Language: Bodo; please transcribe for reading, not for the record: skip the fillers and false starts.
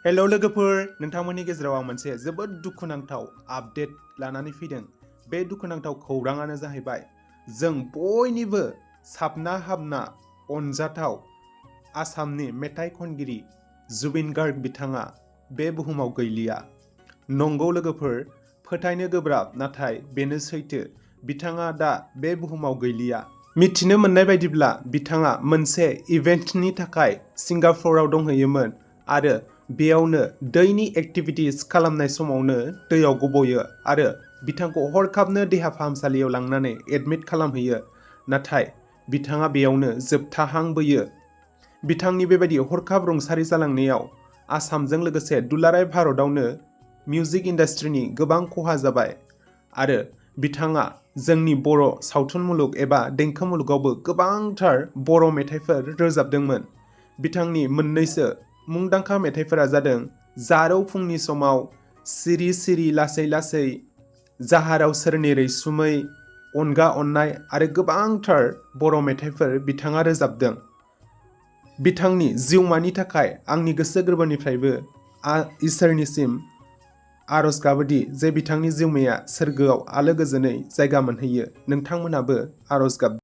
हेलौ लोगोफोर, नोंथांमोननि गेजेराव आं मोनसे जोबोद दुखुनांथाव आपडेट लानानै फैदों। बे दुखुनांथाव खौराङानो जाहैबाय जों बयनिबो साबना हामना अनजाथाव आसामनि मेथाइ खनगिरि जुबिन गार्ग बिथाङा बे बुहुमाव गैलिया। नंगौ लोगोफोर, फोथायनो गोब्राब, नाथाय बेनो सैथो। बिथाङा दा बे बुहुमाव गैलिया। मिथिनो मोननाय बायदिब्ला बिथाङा मोनसे इभेन्टनि थाखाय सिंगापुराव दंहैयोमोन आरो बेयावनो दैनि एक्टिभिटिस खालामनाय समावनो दैयाव गबयो आरो बिथांखौ हरखाबनो देहा फाहामसालियाव लांनानै एडमिट खालामहैयो। नाथाय बिथाङा बेयावनो जोबथाहांबोयो। बिथांनि बेबायदि हरखाब रुंसारि जालांनायाव आसामजों लोगोसे दुलाराय भारतआवनो मिउजिक इन्डास्ट्रिनि गोबां खहा जाबाय आरो बिथाङा जोंनि बर' सावथुन मुलुग एबा देंखो मुलुगावबो गोबांथार बर' मेथाइफोर रोजाबदोंमोन। बिथांनि मोननैसो मुंदांखा मेथाइफोरा जादों जारौ फुंनि समाव, सिरि सिरि लासै लासै, जाहाराव सोरनि रैसुमै, अनगा अननाय आरो गोबांथार बर' मेथाइफोर बिथाङा रोजाबदों। बिथांनि जिउमानि थाखाय आंनि गोसो गोरबोनिफ्रायबो इसोरनिसिम आरज गाबोदि जे बिथांनि जिउमाया सोरगोआव आलो गोजोनै जायगा मोनहैयो। नोंथांमोनाबो आरज गाब।